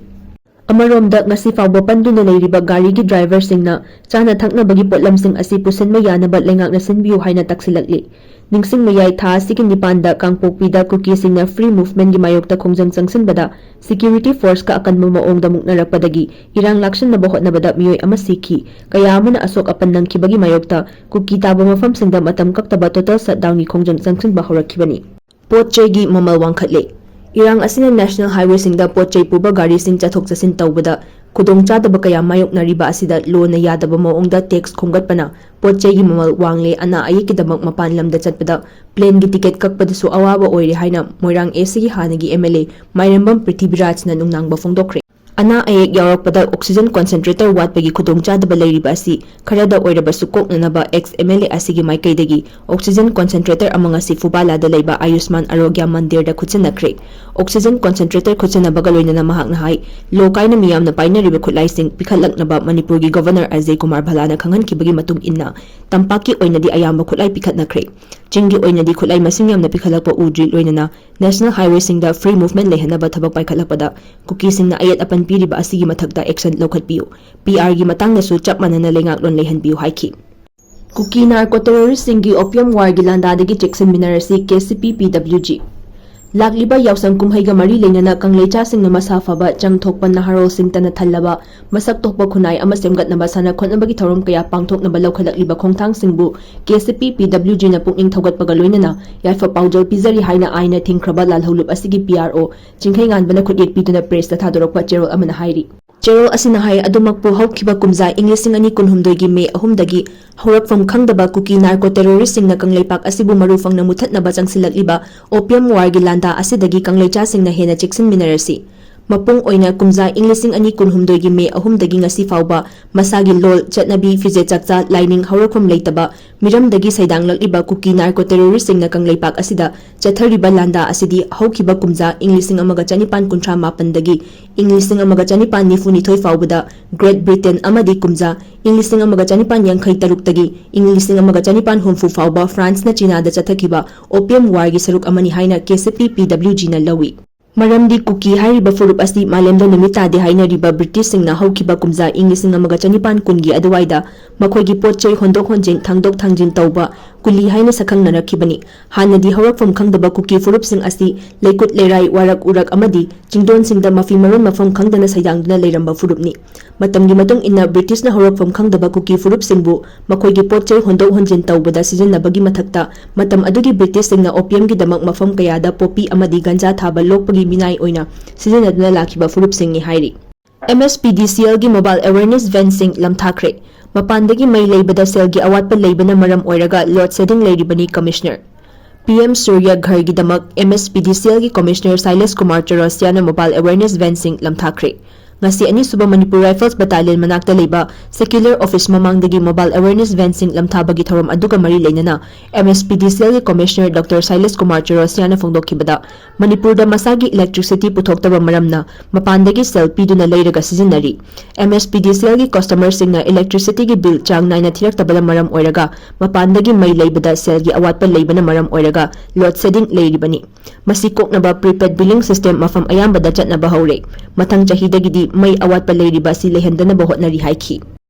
ꯑꯃꯔꯣꯝꯗ, ꯉꯁꯤ ꯐꯥꯎꯕ ꯄꯟꯗꯨꯅ ꯂꯩꯔꯤꯕ ꯒꯥꯔꯤꯒꯤ driver ꯁꯤꯡꯅ ꯆꯥꯅ ꯊꯛꯅꯕꯒꯤ ꯄꯣꯠꯂꯝꯁꯤꯡ ꯑꯁꯤ ꯄꯨꯁꯤꯟꯕ ꯌꯥꯅꯕ ꯂꯩꯉꯥꯛꯅ ꯁꯤꯟꯕꯤꯌꯨ ꯍꯥꯏꯅ ꯇꯛꯁꯤꯜꯂꯛꯂꯤ꯫ ꯅꯤꯡꯁꯤꯡ ꯃꯌꯥꯏ ꯊꯥ ꯑꯁꯤꯒꯤ ꯅꯤꯄꯥꯟꯗ ꯀꯥꯡꯄꯣꯛꯄꯤꯗ ꯀꯨꯀꯤꯁꯤꯡꯅ free movement ꯀꯤ ꯃꯥꯌꯣꯛꯇ ꯈꯣꯡꯖꯪ ꯆꯪꯁꯤꯟꯕꯗ security force ꯀ ꯑꯀꯟꯕ ꯃꯑꯣꯡꯗ ꯃꯨꯛꯅꯔꯛꯄꯗꯒꯤ ꯏꯔꯥꯡ ꯂꯥꯛꯁꯤꯟꯅꯕ ꯍꯣꯠꯅꯕꯗ ꯃꯤꯑꯣꯏ ꯑꯃ ꯁꯤꯈꯤ, ꯀꯌꯥ ꯑꯃꯅ ꯑꯁꯣꯛ ꯑꯄꯟ ꯅꯪꯈꯤꯕꯒꯤ ꯃꯥꯌꯣꯛꯇ ꯀꯨꯀꯤ ꯇꯥꯕ ꯃꯐꯝꯁꯤꯡꯗ ꯃꯇꯝ ꯀꯛꯇꯕ total shutdown ꯒꯤ ꯈꯣꯡꯖꯪ ꯆꯪꯁꯤꯟꯕ ꯍꯧꯔꯛꯈꯤꯕꯅꯤ꯫ ꯄꯣꯠ ꯆꯩꯒꯤ ꯃꯃꯜ ꯋꯥꯡꯈꯠꯂꯦ꯫ ꯏꯔꯥꯡ ꯑꯁꯤꯅ National Highway ꯁꯤꯡꯗ ꯄꯣꯠ ꯆꯩ ꯄꯨꯕ ꯒꯥꯔꯤꯁꯤꯡ ꯆꯠꯊꯣꯛ ꯆꯠꯁꯤꯟ ꯇꯧꯕꯗ ꯈꯨꯗꯣꯡꯆꯥꯗꯕ ꯀꯌꯥ ꯃꯥꯌꯣꯛꯅꯔꯤꯕ ꯑꯁꯤꯗ ꯂꯣꯅ ꯌꯥꯗꯕ ꯃꯑꯣꯡꯗ tax ꯈꯣꯝꯒꯠꯄꯅ ꯄꯣꯠ ꯆꯩꯒꯤ ꯃꯃꯜ ꯋꯥꯡꯂꯦ, ꯑꯅꯥ ꯑꯌꯦꯛꯀꯤꯗꯃꯛ ꯃꯄꯥꯟ ꯂꯝꯗ ꯆꯠꯄꯗ plane ꯒꯤ ticket ꯀꯛꯄꯗꯁꯨ ꯑꯋꯥꯕ ꯑꯣꯏꯔꯦ ꯍꯥꯏꯅ ꯃꯣꯏꯔꯥꯡ A C ꯒꯤ ꯍꯥꯟꯅꯒꯤ M L A ꯃꯥꯏꯔꯦꯝꯕꯝ ꯄ꯭ꯔꯤꯊꯤꯕꯤꯔꯥꯖꯅ ꯅꯨꯡꯅꯥꯡꯕ ꯐꯣꯡꯗꯣꯛꯈ꯭ꯔꯦ꯫ ꯑꯅꯥ ꯑꯌꯦꯛ ꯌꯥꯎꯔꯛꯄꯗ oxygen concentrator ꯋꯥꯠꯄꯒꯤ ꯈꯨꯗꯣꯡꯆꯥꯗꯕ ꯂꯩꯔꯤꯕ ꯑꯁꯤ ꯈꯔꯗ ꯑꯣꯏꯔꯕꯁꯨ ꯀꯣꯛꯅꯅꯕ ex M L A ꯑꯁꯤꯒꯤ ꯃꯥꯏꯀꯩꯗꯒꯤ oxygen concentrator ꯑꯃ ꯉꯁꯤ ꯐꯨꯕꯥꯂꯥꯗ ꯂꯩꯕ ꯑꯌꯨꯁꯃꯥꯟ ꯑꯔꯣꯒ꯭ꯌ ꯃꯟꯗꯤꯔꯗ ꯈꯨꯠꯁꯤꯟꯅꯈ꯭ꯔꯦ꯫ Oxygen concentrator ꯈꯨꯠꯁꯤꯟꯅꯕꯒ ꯂꯣꯏꯅꯅ ꯃꯍꯥꯛꯅ ꯍꯥꯏ, ꯂꯣ ꯀꯥꯏꯅ ꯃꯤꯌꯥꯝꯅ ꯄꯥꯏꯅꯔꯤꯕ ꯈꯨꯠꯂꯥꯏꯁꯤꯡ ꯄꯤꯈꯠꯂꯛꯅꯕ ꯃꯅꯤꯄꯨꯔꯒꯤ Governor ꯑꯖꯌ ꯀꯨꯃꯥꯔ ꯚꯜꯂꯥꯅ ꯈꯪꯍꯟꯈꯤꯕꯒꯤ ꯃꯇꯨꯡ ꯏꯟꯅ ꯇꯝꯄꯥꯛꯀꯤ ꯑꯣꯏꯅꯗꯤ ꯑꯌꯥꯝꯕ ꯈꯨꯠꯂꯥꯏ ꯄꯤꯈꯠꯅꯈ꯭ꯔꯦ꯫ ꯆꯤꯡꯒꯤ ꯑꯣꯏꯅꯗꯤ ꯈꯨꯠꯂꯥꯏ ꯃꯁꯤꯡ ꯌꯥꯝꯅ ꯄꯤꯈꯠꯂꯛꯄ ꯎꯗ꯭ꯔꯤ, ꯂꯣꯏꯅꯅ national highwayꯁꯤꯡꯗ free movement ꯂꯩꯍꯟꯅꯕ ꯊꯕꯛ ꯄꯥꯏꯈꯠꯂꯛꯄꯗ ꯀꯨꯀꯤꯁꯤꯡꯅ ꯑꯌꯦꯠ ꯑꯄꯟ ꯄꯤꯔꯤꯕ ꯑꯁꯤꯒꯤ ꯃꯊꯛꯇ action ꯂꯧꯈꯠꯄꯤꯌꯨ, P Rꯒꯤ ꯃꯇꯥꯡꯗꯁꯨ ꯆꯞ ꯃꯥꯟꯅꯅ ꯂꯩꯉꯥꯛꯂꯣꯟ ꯂꯩꯍꯟꯕꯤꯌꯨ ꯍꯥꯏꯈꯤ꯫ ꯀꯨꯀꯤ narco terroristꯁꯤꯡꯒꯤ opium warꯒꯤ ꯂꯥꯟꯗꯥꯗꯒꯤ ꯆꯦꯛꯁꯤꯟꯃꯤꯟꯅꯔꯁꯤ, K C P P W G꯫ ꯂꯥꯛꯂꯤꯕ ꯌꯥꯎꯁꯪ ꯀꯨꯝꯍꯩꯒ ꯃꯔꯤ ꯂꯩꯅꯅ ꯀꯪꯂꯩꯆꯥꯁꯤꯡꯅ ꯃꯁꯥ ꯐꯕ, ꯆꯪ ꯊꯣꯛꯄ ꯅꯍꯥꯔꯣꯜꯁꯤꯡꯇꯅ ꯊꯜꯂꯕ, ꯃꯁꯛ ꯊꯣꯛꯄ ꯈꯨꯟꯅꯥꯏ ꯑꯃ ꯁꯦꯝꯒꯠꯅꯕ ꯁꯥꯟꯅ ꯈꯣꯠꯅꯕꯒꯤ ꯊꯧꯔꯝ ꯀꯌꯥ ꯄꯥꯡꯊꯣꯛꯅꯕ ꯂꯧꯈꯠꯂꯛꯂꯤꯕ ꯈꯣꯡꯊꯥꯡꯁꯤꯡꯕꯨ K C P P W Gꯅ ꯄꯨꯛꯅꯤꯡ ꯊꯧꯒꯠꯄꯒ ꯂꯣꯏꯅꯅ ꯌꯥꯏꯐ ꯄꯥꯎꯖꯦꯜ ꯄꯤꯖꯔꯤ ꯍꯥꯏꯅ ꯑꯥꯏꯟꯅ ꯊꯤꯡꯈ꯭ꯔꯕ ꯂꯥꯜꯍꯧꯂꯨꯞ ꯑꯁꯤꯒꯤ P R O ꯆꯤꯡꯈꯩꯉꯥꯟꯕꯅ ꯈꯨꯠꯌꯦꯛ ꯄꯤꯗꯨꯅ pressꯇ ꯊꯥꯗꯣꯔꯛꯄ ꯆꯦꯔꯣꯜ ꯑꯃꯅ ꯍꯥꯏꯔꯤ꯫ ꯆꯦꯔꯣꯜ ꯑꯁꯤꯅ ꯍꯥꯏ, ꯑꯗꯨꯃꯛꯄꯨ ꯍꯧꯈꯤꯕ ꯀꯨꯝꯖꯥ ꯏꯪ ꯂꯤꯁꯤꯡ ꯑꯅꯤ ꯀꯨꯟꯍꯨꯝꯗꯣꯏꯒꯤ ꯃꯦ ꯑꯍꯨꯝꯗꯒꯤ ꯍꯧꯔꯛꯐꯝ ꯈꯪꯗꯕ ꯀꯨꯀꯤ narco terroristꯁꯤꯡꯅ ꯀꯪꯂꯩꯄꯥꯛ ꯑꯁꯤꯕꯨ ꯃꯔꯨ ꯐꯪꯅ ꯃꯨꯊꯠꯅꯕ ꯆꯪꯁꯤꯜꯂꯛꯂꯤꯕ opium warꯒꯤ ꯂꯥꯟꯗꯥ ꯑꯁꯤꯗꯒꯤ ꯀꯪꯂꯩꯆꯥꯁꯤꯡꯅ ꯍꯦꯟꯅ ꯆꯦꯛꯁꯤꯟꯃꯤꯟꯅꯔꯁꯤ꯫ ꯃꯄꯨꯡ ꯑꯣꯏꯅ ꯀꯨꯝꯖꯥ ꯏꯪ ꯂꯤꯁꯤꯡ ꯑꯅꯤ ꯀꯨꯟꯍꯨꯝꯗꯣꯏꯒꯤ ꯃꯦ ꯑꯍꯨꯝꯗꯒꯤ ꯉꯁꯤ ꯐꯥꯎꯕ ꯃꯁꯥꯒꯤ ꯂꯣꯜ, ꯆꯠꯅꯕꯤ, ꯐꯤꯖꯦꯠ ꯆꯥꯛꯆꯥ, ꯂꯥꯏꯅꯤꯡ ꯍꯧꯔꯛꯐꯝ ꯂꯩꯇꯕ ꯃꯤꯔꯝꯗꯒꯤ ꯁꯩꯗꯥꯡꯂꯛꯂꯤꯕ ꯀꯨꯀꯤ narco terroristꯁꯤꯡꯅ ꯀꯪꯂꯩꯄꯥꯛ ꯑꯁꯤꯗ ꯆꯠꯊꯔꯤꯕ ꯂꯥꯟꯗꯥ ꯑꯁꯤꯗꯤ ꯍꯧꯈꯤꯕ ꯀꯨꯝꯖꯥ ꯏꯪ ꯂꯤꯁꯤꯡ ꯑꯃꯒ ꯆꯅꯤꯄꯥꯟ ꯀꯨꯟꯊ꯭ꯔꯥ ꯃꯥꯄꯟꯗꯒꯤ ꯏꯪ ꯂꯤꯁꯤꯡ ꯑꯃꯒ ꯆꯅꯤꯄꯥꯟ ꯅꯤꯐꯨ ꯅꯤꯊꯣꯏ ꯐꯥꯎꯕꯗ Great Britain ꯑꯃꯗꯤ ꯀꯨꯝꯖꯥ ꯏꯪ ꯂꯤꯁꯤꯡ ꯑꯃꯒ ꯆꯅꯤꯄꯥꯟ ꯌꯥꯡꯈꯩ ꯇꯔꯨꯛꯇꯒꯤ ꯏꯪ ꯂꯤꯁꯤꯡ ꯑꯃꯒ ꯆꯅꯤꯄꯥꯟ ꯍꯨꯝꯐꯨ ꯐꯥꯎꯕ Franceꯅ Chinaꯗ ꯆꯠꯊꯈꯤꯕ opium warꯒꯤ ꯁꯔꯨꯛ ꯑꯃꯅꯤ ꯍꯥꯏꯅ K C P P W Gꯅ ꯂꯧꯏ꯫ ꯃꯔꯝꯗꯤ ꯀꯨꯀꯤ ꯍꯥꯏꯔꯤꯕ ꯐꯨꯔꯨꯞ ꯑꯁꯤ ꯃꯥꯂꯦꯝꯗ ꯅꯨꯃꯤꯠ ꯇꯥꯗꯦ ꯍꯥꯏꯅꯔꯤꯕ Britishꯁꯤꯡꯅ ꯍꯧꯈꯤꯕ ꯀꯨꯝꯖꯥ ꯏꯪ ꯂꯤꯁꯤꯡ ꯑꯃꯒ ꯆꯅꯤꯄꯥꯟ ꯀꯨꯟꯒꯤ ꯑꯗꯨꯋꯥꯏꯗ ꯃꯈꯣꯏꯒꯤ ꯄꯣꯠ ꯆꯩ ꯍꯣꯟꯗꯣꯛ ꯍꯣꯟꯖꯤꯟ, ꯊꯥꯡꯗꯣꯛ ꯊꯥꯡꯖꯤꯟ ꯇꯧꯕ ꯀꯨꯂꯤ ꯍꯥꯏꯅ ꯁꯛꯈꯪꯅꯔꯛꯈꯤꯕꯅꯤ꯫ ꯍꯥꯟꯅꯗꯤ ꯍꯧꯔꯛꯐꯝ ꯈꯪꯗꯕ ꯀꯨꯀꯤ ꯐꯨꯔꯨꯞꯁꯤꯡ ꯑꯁꯤ ꯂꯩꯀꯨꯠ ꯂꯩꯔꯥꯏ, ꯋꯥꯔꯛ ꯎꯔꯛ ꯑꯃꯗꯤ ꯆꯤꯡꯗꯣꯟꯁꯤꯡꯗ ꯃꯐꯤ ꯃꯔꯣꯟ ꯃꯐꯝ ꯈꯪꯗꯅ ꯁꯩꯗꯥꯡꯗꯨꯅ ꯂꯩꯔꯝꯕ ꯐꯨꯔꯨꯞꯅꯤ꯫ ꯃꯇꯝꯒꯤ ꯃꯇꯨꯡ ꯏꯟꯅ Britishꯅ ꯍꯧꯔꯛꯐꯝ ꯈꯪꯗꯕ ꯀꯨꯀꯤ ꯐꯨꯔꯨꯞꯁꯤꯡꯕꯨ ꯃꯈꯣꯏꯒꯤ ꯄꯣꯠ ꯆꯩ ꯍꯣꯟꯗꯣꯛ ꯍꯣꯟꯖꯤꯟ ꯇꯧꯕꯗ ꯁꯤꯖꯤꯟꯅꯕꯒꯤ ꯃꯊꯛꯇ, ꯃꯇꯝ ꯑꯗꯨꯒꯤ Britishꯁꯤꯡꯅ opiumꯒꯤꯗꯃꯛ ꯃꯐꯝ ꯀꯌꯥꯗ poppy ꯑꯃꯗꯤ ꯒꯟꯖꯥ ꯊꯥꯕ ꯂꯣꯛꯄꯒꯤ ꯃꯤꯅꯥꯏ ꯑꯣꯏꯅ ꯁꯤꯖꯤꯟꯅꯗꯨꯅ ꯂꯥꯛꯈꯤꯕ ꯐꯨꯔꯨꯞꯁꯤꯡꯅꯤ ꯍꯥꯏꯔꯤ꯫ M S P D C Lꯒꯤ mobile awareness vanꯁꯤꯡ ꯂꯝꯊꯥꯈ꯭ꯔꯦ꯫ ꯃꯄꯥꯟꯗꯒꯤ ꯃꯩ ꯂꯩꯕꯗ cellꯒꯤ ꯑꯋꯥꯠꯄ ꯂꯩꯕꯅ ꯃꯔꯝ ꯑꯣꯏꯔꯒ load shedding ꯂꯩꯔꯤꯕꯅꯤ, Commissioner꯫ P M Surya Gharꯒꯤꯗꯃꯛ M S P D C Lꯒꯤ Commissioner ꯁꯥꯏꯂꯦꯁ Kumar ꯆꯧꯔꯁꯤꯌꯥꯅ mobile awareness vanꯁꯤꯡ ꯂꯝꯊꯥꯈ꯭ꯔꯦ꯫ ꯉꯁꯤ ꯑꯅꯤꯁꯨꯕ ꯃꯅꯤꯄꯨꯔ ꯔꯥꯏꯐꯜꯁ ꯕꯇꯥꯂꯤꯌꯟ ꯃꯅꯥꯛꯇ ꯂꯩꯕ ꯁꯦꯀ꯭ꯌꯨꯂꯔ ꯑꯣꯐꯤꯁ ꯃꯃꯥꯡꯗꯒꯤ ꯃꯣꯕꯥꯏꯜ ꯑꯦꯋꯦꯔꯅꯦꯁ ꯚꯦꯟꯁꯤꯡ ꯂꯝꯊꯥꯕꯒꯤ ꯊꯧꯔꯝ ꯑꯗꯨꯒ ꯃꯔꯤ ꯂꯩꯅꯅ MSPDCLꯒꯤ ꯀꯣꯃꯤꯁꯅꯔ ꯗꯣꯛꯇꯔ ꯁꯥꯏꯂꯁ ꯀꯨꯃꯥꯔ ꯆꯧꯔꯁꯤꯌꯥꯅ ꯐꯣꯡꯗꯣꯛꯈꯤꯕꯗ, ꯃꯅꯤꯄꯨꯔꯗ ꯃꯁꯥꯒꯤ ꯏꯂꯦꯛꯇ꯭ꯔꯤꯁꯤꯇꯤ ꯄꯨꯊꯣꯛꯇꯕ ꯃꯔꯝꯅ ꯃꯄꯥꯟꯗꯒꯤ ꯁꯦꯜ ꯄꯤꯗꯨꯅ ꯂꯩꯔꯒ ꯁꯤꯖꯤꯟꯅꯔꯤ꯫ MSPDCLꯒꯤ ꯀꯁꯇꯃꯔꯁꯤꯡꯅ ꯏꯂꯦꯛꯇ꯭ꯔꯤꯁꯤꯇꯤꯒꯤ ꯕꯤꯜ ꯆꯥꯡ ꯅꯥꯏꯅ ꯊꯤꯔꯛꯇꯕꯅ ꯃꯔꯝ ꯑꯣꯏꯔꯒ ꯃꯄꯥꯟꯗꯒꯤ ꯃꯩ ꯂꯩꯕꯗ ꯁꯦꯜꯒꯤ ꯑꯋꯥꯠꯄ ꯂꯩꯕꯅ ꯃꯔꯝ ꯑꯣꯏꯔꯒ ꯂꯣꯗ ꯁꯦꯗꯤꯡ ꯂꯩꯔꯤꯕꯅꯤ꯫ ꯃꯁꯤ ꯀꯣꯛꯅꯕ ꯄ꯭ꯔꯤꯄꯦꯗ ꯕꯤꯂꯤꯡ ꯁꯤꯁꯇꯦꯝ ꯃꯐꯝ ꯑꯌꯥꯝꯕꯗ ꯆꯠꯅꯕ ꯍꯧꯔꯦ꯫ ꯃꯊꯪ ꯆꯍꯤꯗꯒꯤꯗꯤ ꯃꯩ ꯑꯋꯥꯠꯄ ꯂꯩꯔꯤꯕ ꯑꯁꯤ ꯂꯩꯍꯟꯗꯅꯕ ꯍꯣꯠꯅꯔꯤ ꯍꯥꯏꯈꯤ꯫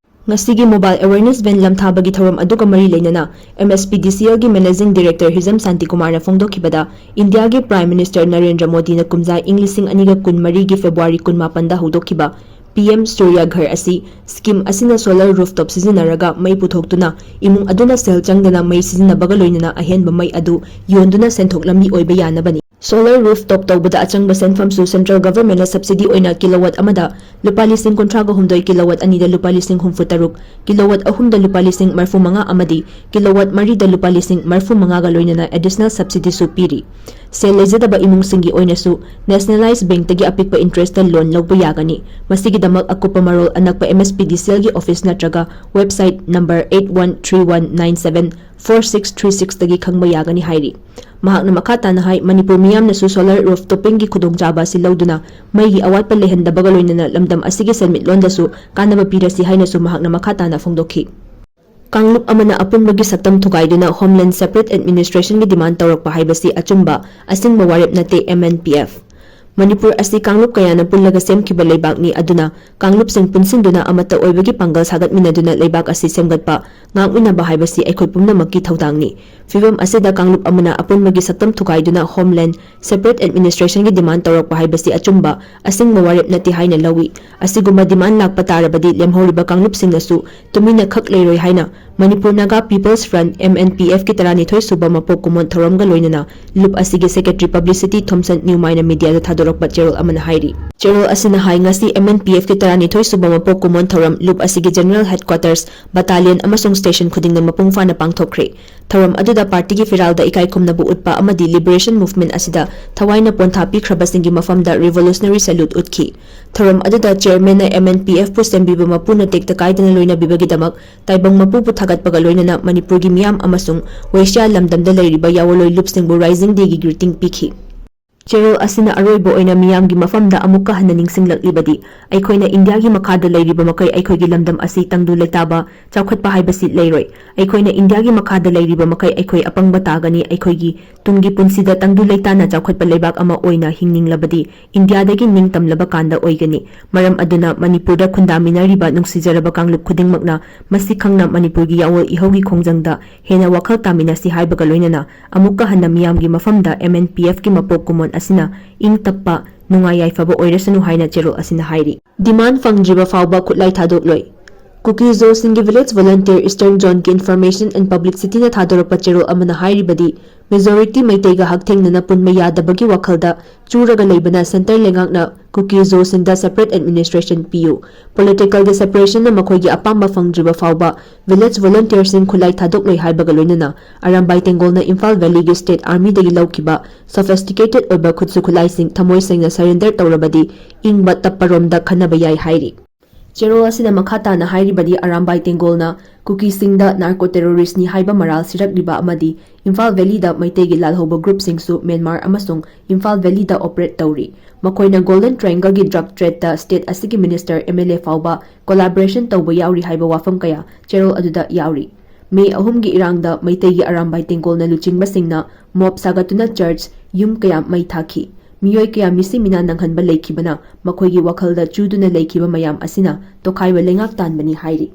ꯉꯁꯤꯒꯤ ꯃꯣꯕꯥꯏꯜ ꯑꯦꯋꯦꯔꯅꯦꯁ ꯚꯦꯟ ꯂꯝꯊꯥꯕꯒꯤ ꯊꯧꯔꯝ ꯑꯗꯨꯒ ꯃꯔꯤ ꯂꯩꯅꯅ MSPDCLꯒꯤ ꯃꯦꯅꯦꯖꯤꯡ ꯗꯤꯔꯦꯛꯇꯔ ꯍꯤꯖꯝ ꯁꯥꯟꯇꯤꯀꯨꯃꯥꯔꯅ ꯐꯣꯡꯗꯣꯛꯈꯤꯕꯗ, ꯏꯟꯗꯤꯌꯥꯒꯤ ꯄ꯭ꯔꯥꯏꯝ ꯃꯤꯅꯤꯁꯇꯔ ꯅꯔꯦꯟꯗ꯭ꯔ ꯃꯣꯗꯤꯅ ꯀꯨꯝꯖꯥ ꯏꯪ ꯂꯤꯁꯤꯡ ꯑꯅꯤꯒ ꯀꯨꯟꯃꯔꯤꯒꯤ ꯐꯦꯕ꯭ꯔꯨꯋꯥꯔꯤ ꯀꯨꯟꯃꯥꯄꯟꯗ ꯍꯧꯗꯣꯛꯈꯤꯕ PM ꯁꯨꯔꯌ ꯘꯔ ꯑꯁꯤ ꯁ꯭ꯀꯤꯝ ꯑꯁꯤꯅ ꯁꯣꯂꯔ ꯔꯨꯐꯇꯣꯞ ꯁꯤꯖꯤꯟꯅꯔꯒ ꯃꯩ ꯄꯨꯊꯣꯛꯇꯨꯅ ꯏꯃꯨꯡ ꯑꯗꯨꯅ ꯁꯦꯜ ꯆꯪꯗꯅ ꯃꯩ ꯁꯤꯖꯤꯟꯅꯕꯒ ꯂꯣꯏꯅꯅ ꯑꯍꯦꯟꯕ ꯃꯩ ꯑꯗꯨ ꯌꯣꯟꯗꯨꯅ ꯁꯦꯟꯊꯣꯛ ꯂꯝꯕꯤ ꯑꯣꯏꯕ ꯌꯥꯅꯕꯅꯤ꯫ ꯁꯣꯂꯔ ꯔꯨꯐꯇꯣꯞ ꯇꯧꯕꯗ ꯑꯆꯪꯕ ꯁꯦꯟꯐꯝꯁꯨ ꯁꯦꯟꯇ꯭ꯔꯦꯜ ꯒꯚꯔꯟꯃꯦꯟꯠꯅ ꯁꯕꯁꯤꯗꯤ ꯑꯣꯏꯅ ꯀꯤꯂꯣꯋꯥꯠ ꯑꯃꯗ ꯂꯨꯄꯥ ꯂꯤꯁꯤꯡ ꯀꯨꯟꯊ꯭ꯔꯥꯒ ꯍꯨꯝꯗꯣꯏ, ꯀꯤꯂꯣꯋꯥꯠ ꯑꯅꯤꯗ ꯂꯨꯄꯥ ꯂꯤꯁꯤꯡ ꯍꯨꯝꯐꯨ ꯇꯔꯨꯛ, ꯀꯤꯂꯣꯋꯥꯠ ꯑꯍꯨꯝꯗ ꯂꯨꯄꯥ ꯂꯤꯁꯤꯡ ꯃꯔꯐꯨ ꯃꯉꯥ ꯑꯃꯗꯤ ꯀꯤꯂꯣꯋꯥꯠ ꯃꯔꯤꯗ ꯂꯨꯄꯥ ꯂꯤꯁꯤꯡ ꯃꯔꯐꯨ ꯃꯉꯥꯒ ꯂꯣꯏꯅꯅ ꯑꯦꯗꯤꯁꯅꯦꯜ ꯁꯕꯁꯤꯗꯤꯁꯨ ꯄꯤꯔꯤ꯫ ꯁꯦꯜ ꯂꯩꯖꯗꯕ ꯏꯃꯨꯡꯁꯤꯡꯒꯤ ꯑꯣꯏꯅꯁꯨ ꯅꯦꯁꯅꯦꯂꯥꯏꯖ ꯕꯦꯡꯛꯇꯒꯤ ꯑꯄꯤꯛꯄ ꯏꯟꯇꯔꯦꯁꯇ ꯂꯣꯟ ꯂꯧꯕ ꯌꯥꯒꯅꯤ꯫ ꯃꯁꯤꯒꯤꯗꯃꯛ ꯑꯀꯨꯞꯄ ꯃꯔꯣꯜ ꯑꯅꯛꯄ MSPDCLꯒꯤ ꯑꯣꯐꯤꯁ ꯅꯠꯇ꯭ꯔꯒ website number eight one three one nine seven four six three sixꯇꯒꯤ ꯈꯪꯕ ꯌꯥꯒꯅꯤ ꯍꯥꯏꯔꯤ꯫ ꯃꯍꯥꯛꯅ ꯃꯈꯥ ꯇꯥꯅ ꯍꯥꯏ, ꯃꯅꯤꯄꯨꯔ ꯃꯤꯌꯥꯝꯅꯁꯨ ꯁꯣꯂꯔ ꯔꯨꯐ ꯇꯣꯞꯄꯤꯡꯒꯤ ꯈꯨꯗꯣꯡꯆꯥꯕ ꯑꯁꯤ ꯂꯧꯗꯨꯅ ꯃꯩꯒꯤ ꯑꯋꯥꯠꯄ ꯂꯩꯍꯟꯗꯕꯒ ꯂꯣꯏꯅꯅ ꯂꯝꯗꯝ ꯑꯁꯤꯒꯤ ꯁꯦꯟꯃꯤꯠꯂꯣꯟꯗꯁꯨ ꯀꯥꯟꯅꯕ ꯄꯤꯔꯁꯤ ꯍꯥꯏꯅꯁꯨ ꯃꯍꯥꯛꯅ ꯃꯈꯥ ꯇꯥꯅ ꯐꯣꯡꯗꯣꯛꯈꯤ꯫ ꯀꯥꯡꯂꯨꯞ ꯑꯃꯅ ꯑꯄꯨꯟꯕꯒꯤ ꯁꯛꯇꯝ ꯊꯨꯒꯥꯏꯗꯨꯅ Homeland Separate Administrationꯒꯤ ꯗꯤꯃꯥꯟ ꯇꯧꯔꯛꯄ ꯍꯥꯏꯕꯁꯤ ꯑꯆꯨꯝꯕ, ꯑꯁꯦꯡꯕ ꯋꯥꯔꯦꯞ ꯅꯠꯇꯦ, MNPF꯫ ꯃꯅꯤꯄꯨꯔ ꯑꯁꯤ ꯀꯥꯡꯂꯨꯞ ꯀꯌꯥꯅ ꯄꯨꯜꯂꯒ ꯁꯦꯝꯈꯤꯕ ꯂꯩꯕꯥꯛꯅꯤ, ꯑꯗꯨꯅ ꯀꯥꯡꯂꯨꯞꯁꯤꯡ ꯄꯨꯟꯁꯤꯟꯗꯨꯅ ꯑꯃꯠꯇ ꯑꯣꯏꯕꯒꯤ ꯄꯥꯡꯒꯜ ꯁꯥꯒꯠꯃꯤꯟꯅꯗꯨꯅ ꯂꯩꯕꯥꯛ ꯑꯁꯤ ꯁꯦꯝꯒꯠꯄ, ꯉꯥꯛꯃꯤꯟꯅꯕ ꯍꯥꯏꯕꯁꯤ ꯑꯩꯈꯣꯏ ꯄꯨꯝꯅꯃꯛꯀꯤ ꯊꯧꯗꯥꯡꯅꯤ꯫ ꯐꯤꯚꯝ ꯑꯁꯤꯗ ꯀꯥꯡꯂꯨꯞ ꯑꯃꯅ ꯑꯄꯨꯟꯕꯒꯤ ꯁꯛꯇꯝ ꯊꯨꯒꯥꯏꯗꯨꯅ Homeland Separate Administrationꯒꯤ ꯗꯤꯃꯥꯟ ꯇꯧꯔꯛꯄ ꯍꯥꯏꯕꯁꯤ ꯑꯆꯨꯝꯕ, ꯑꯁꯦꯡꯕ ꯋꯥꯔꯦꯞ ꯅꯠꯇꯦ ꯍꯥꯏꯅ ꯂꯧꯏ꯫ ꯑꯁꯤꯒꯨꯝꯕ ꯗꯤꯃꯥꯟ ꯂꯥꯛꯄ ꯇꯥꯔꯕꯗꯤ ꯂꯦꯝꯍꯧꯔꯤꯕ ꯀꯥꯡꯂꯨꯞꯁꯤꯡꯅꯁꯨ ꯇꯨꯃꯤꯟꯅ ꯈꯛ ꯂꯩꯔꯣꯏ ꯍꯥꯏꯅ Manipur Naga People's Front, M N P F ꯀꯤ ꯇꯔꯥꯅꯤꯊꯣꯏ ꯁꯨꯕ ꯃꯄꯣꯛ ꯀꯨꯝꯑꯣꯟ ꯊꯧꯔꯝꯒ ꯂꯣꯏꯅꯅ ꯂꯨꯞ ꯑꯁꯤꯒꯤ secretary publicity ꯊꯣꯝꯁꯟ ꯅ꯭ꯌꯨꯃꯥꯏꯅ mediaꯗ ꯊꯥꯗꯣꯔꯛꯄ ꯆꯦꯔꯣꯜ ꯑꯃꯅ ꯍꯥꯏꯔꯤ꯫ ꯆꯦꯔꯣꯜ ꯑꯁꯤꯅ ꯍꯥꯏ, ꯉꯁꯤ M N P F ꯀꯤ ꯇꯔꯥꯅꯤꯊꯣꯏ ꯁꯨꯕ ꯃꯄꯣꯛ ꯀꯨꯝꯑꯣꯟ ꯊꯧꯔꯝ ꯂꯨꯞ ꯑꯁꯤꯒꯤ general headquarters, battalion ꯑꯃꯁꯨꯡ station ꯈꯨꯗꯤꯡꯗ ꯃꯄꯨꯡ ꯐꯥꯅ ꯄꯥꯡꯊꯣꯛꯈ꯭ꯔꯦ꯫ ꯊꯧꯔꯝ ꯑꯗꯨꯗ partyꯒꯤ ꯐꯤꯔꯥꯜꯗ ꯏꯀꯥꯏ ꯈꯨꯝꯅꯕ ꯎꯠꯄ ꯑꯃꯗꯤ liberation movement ꯑꯁꯤꯗ ꯊꯋꯥꯏꯅ ꯄꯣꯟꯊꯥ ꯄꯤꯈ꯭ꯔꯕꯁꯤꯡꯒꯤ ꯃꯐꯝꯗ revolutionary salute ꯎꯠꯈꯤ꯫ ꯊꯧꯔꯝ ꯑꯗꯨꯗ chairmanꯅ M N P Fꯄꯨ ꯁꯦꯝꯕꯤꯕ ꯃꯄꯨꯅ ꯇꯦꯛꯇ ꯀꯥꯏꯗꯅ ꯂꯣꯏꯅꯕꯤꯕꯒꯤꯗꯃꯛ ꯇꯥꯏꯕꯪ ꯃꯄꯨꯕꯨ ꯊꯥꯒꯠꯄꯒ ꯂꯣꯏꯅꯅ ꯃꯅꯤꯄꯨꯔꯒꯤ ꯃꯤꯌꯥꯝ ꯑꯃꯁꯨꯡ ꯋꯦꯁꯤꯌꯥ ꯂꯝꯗꯝꯗ ꯂꯩꯔꯤꯕ ꯌꯥꯑꯣꯟꯂꯣꯏ ꯂꯨꯞꯁꯤꯡꯕꯨ Rising Dayꯒꯤ greeting ꯄꯤꯈꯤ꯫ ꯆꯦꯔꯣꯜ ꯑꯁꯤꯅ ꯑꯔꯣꯏꯕ ꯑꯣꯏꯅ ꯃꯤꯌꯥꯝꯒꯤ ꯃꯐꯝꯗ ꯑꯃꯨꯛꯀ ꯍꯟꯅ ꯅꯤꯡꯁꯤꯡꯂꯛꯂꯤꯕꯗꯤ, ꯑꯩꯈꯣꯏꯅ ꯏꯟꯗꯤꯌꯥꯒꯤ ꯃꯈꯥꯗ ꯂꯩꯔꯤꯕ ꯃꯈꯩ ꯑꯩꯈꯣꯏꯒꯤ ꯂꯝꯗꯝ ꯑꯁꯤ ꯇꯪꯗꯨ ꯂꯩꯇꯥꯕ, ꯆꯥꯎꯈꯠꯄ ꯍꯥꯏꯕꯁꯤ ꯂꯩꯔꯣꯏ꯫ ꯑꯩꯈꯣꯏꯅ ꯏꯟꯗꯤꯌꯥꯒꯤ ꯃꯈꯥꯗ ꯂꯩꯔꯤꯕ ꯃꯈꯩ ꯑꯩꯈꯣꯏ ꯑꯄꯪꯕ ꯇꯥꯒꯅꯤ, ꯑꯩꯈꯣꯏꯒꯤ ꯇꯨꯡꯒꯤ ꯄꯨꯟꯁꯤꯗ ꯇꯪꯗꯨ ꯂꯩꯇꯥꯅ ꯆꯥꯎꯈꯠꯄ ꯂꯩꯕꯥꯛ ꯑꯃ ꯑꯣꯏꯅ ꯍꯤꯡꯅꯤꯡꯂꯕꯗꯤ ꯏꯟꯗꯤꯌꯥꯗꯒꯤ ꯅꯤꯡꯇꯝꯂꯕ ꯀꯥꯟꯗ ꯑꯣꯏꯒꯅꯤ꯫ ꯃꯔꯝ ꯑꯗꯨꯅ ꯃꯅꯤꯄꯨꯔꯗ ꯈꯨꯟꯗꯥꯃꯤꯟꯅꯔꯤꯕ ꯅꯨꯡꯁꯤꯖꯔꯕ ꯀꯥꯡꯂꯨꯞ ꯈꯨꯗꯤꯡꯃꯛꯅ ꯃꯁꯤ ꯈꯪꯅ ꯃꯅꯤꯄꯨꯔꯒꯤ ꯌꯥꯑꯣꯜ ꯏꯍꯧꯒꯤ ꯈꯣꯡꯖꯪꯗ ꯍꯦꯟꯅ ꯋꯥꯈꯜ ꯇꯥꯃꯤꯟꯅꯁꯤ ꯍꯥꯏꯕꯒ ꯂꯣꯏꯅꯅ ꯑꯃꯨꯛꯀ ꯍꯟꯅ ꯃꯤꯌꯥꯝꯒꯤ ꯃꯐꯝꯗ M N P Fꯀꯤ ꯃꯄꯣꯛ ꯀꯨꯝꯑꯣꯟ ꯑꯁꯤꯅ ꯏꯪ ꯇꯞꯄ, ꯅꯨꯡꯉꯥꯏ ꯌꯥꯏꯐꯕ ꯑꯣꯏꯔꯁꯅꯨ ꯍꯥꯏꯅ ꯆꯦꯔꯣꯜ ꯑꯁꯤꯅ ꯍꯥꯏꯔꯤ꯫ Demand ꯐꯪꯗ꯭ꯔꯤꯕ ꯐꯥꯎꯕ ꯈꯨꯠꯂꯥꯏ ꯊꯥꯗꯣꯛꯂꯣꯏ꯫ ꯀꯨꯀꯤ ꯖꯣꯁꯤꯡꯒꯤ village volunteer Eastern Zoneꯒꯤ Information and Publicityꯅ ꯊꯥꯗꯣꯔꯛꯄ ꯆꯦꯔꯣꯜ ꯑꯃꯅ ꯍꯥꯏꯔꯤꯕꯗꯤ, majority ꯃꯩꯇꯩꯒ ꯍꯛꯊꯦꯡꯅꯅ ꯄꯨꯟꯕ ꯌꯥꯗꯕꯒꯤ ꯋꯥꯈꯜꯗ ꯆꯨꯔꯒ ꯂꯩꯕꯅ centre ꯂꯩꯉꯥꯛꯅ ꯀꯨꯀꯤ ꯖꯣꯁꯤꯡꯗ separate administration ꯄꯤꯌꯨ, politicalꯒꯤ separationꯅ ꯃꯈꯣꯏꯒꯤ ꯑꯄꯥꯝꯕ ꯐꯪꯗ꯭ꯔꯤꯕ ꯐꯥꯎꯕ village volunteerꯁꯤꯡ ꯈꯨꯠꯂꯥꯏ ꯊꯥꯗꯣꯛꯂꯣꯏ ꯍꯥꯏꯕꯒ ꯂꯣꯏꯅꯅ ꯑꯔꯥꯝꯕꯥꯏ ꯇꯦꯡꯒꯣꯜꯅ ꯏꯝꯐꯥꯜ valleyꯒꯤ state armyꯗꯒꯤ ꯂꯧꯈꯤꯕ sophisticated ꯑꯣꯏꯕ ꯈꯨꯠꯁꯨ ꯈꯨꯠꯂꯥꯏꯁꯤꯡ ꯊꯃꯣꯏ ꯁꯦꯡꯅ surrender ꯇꯧꯔꯕꯗꯤ ꯏꯪꯕ ꯇꯞꯄꯔꯣꯝꯗ ꯈꯟꯅꯕ ꯌꯥꯏ ꯍꯥꯏꯔꯤ꯫ ꯆꯦꯔꯣꯜ ꯑꯁꯤꯅ ꯃꯈꯥ ꯇꯥꯅ ꯍꯥꯏꯔꯤꯕꯗꯤ, ꯑꯔꯥꯝꯕꯥꯏ ꯇꯦꯡꯒꯣꯜꯅ ꯀꯨꯀꯤꯁꯤꯡꯗ narco terroristꯅꯤ ꯍꯥꯏꯕ ꯃꯔꯥꯜ ꯁꯤꯔꯛꯂꯤꯕ ꯑꯃꯗꯤ ꯏꯝꯐꯥꯜ valleyꯗ ꯃꯩꯇꯩꯒꯤ ꯂꯥꯜꯍꯧꯕ groupꯁꯤꯡꯁꯨ ꯃ꯭ꯌꯥꯟꯃꯥꯔ ꯑꯃꯁꯨꯡ ꯏꯝꯐꯥꯜ valleyꯗ operate ꯇꯧꯔꯤ꯫ ꯃꯈꯣꯏꯅ Golden Triangleꯒꯤ drug tradeꯇ state ꯑꯁꯤꯒꯤ minister, M L A ꯐꯥꯎꯕ collaboration ꯇꯧꯕ ꯌꯥꯎꯔꯤ ꯍꯥꯏꯕ ꯋꯥꯐꯝ ꯀꯌꯥ ꯆꯦꯔꯣꯜ ꯑꯗꯨꯗ ꯌꯥꯎꯔꯤ꯫ ꯃꯦ ꯑꯍꯨꯝꯒꯤ ꯏꯔꯥꯡꯗ ꯃꯩꯇꯩꯒꯤ ꯑꯔꯥꯝꯕꯥꯏ ꯇꯦꯡꯒꯣꯜꯅ ꯂꯨꯆꯤꯡꯕꯁꯤꯡꯅ mob ꯁꯥꯒꯠꯇꯨꯅ church, ꯌꯨꯝ ꯀꯌꯥ ꯃꯩ ꯊꯥꯈꯤ꯫ ꯃꯤꯑꯣꯏ ꯀꯌꯥ ꯃꯤꯁꯤ ꯃꯤꯅꯥ ꯅꯪꯍꯟꯕ ꯂꯩꯈꯤꯕꯅ ꯃꯈꯣꯏꯒꯤ ꯋꯥꯈꯜꯗ ꯆꯨꯗꯨꯅ ꯂꯩꯈꯤꯕ ꯃꯌꯥꯝ ꯑꯁꯤꯅ ꯇꯣꯈꯥꯏꯕ ꯂꯩꯉꯥꯛ ꯇꯥꯟꯕꯅꯤ ꯍꯥꯏꯔꯤ꯫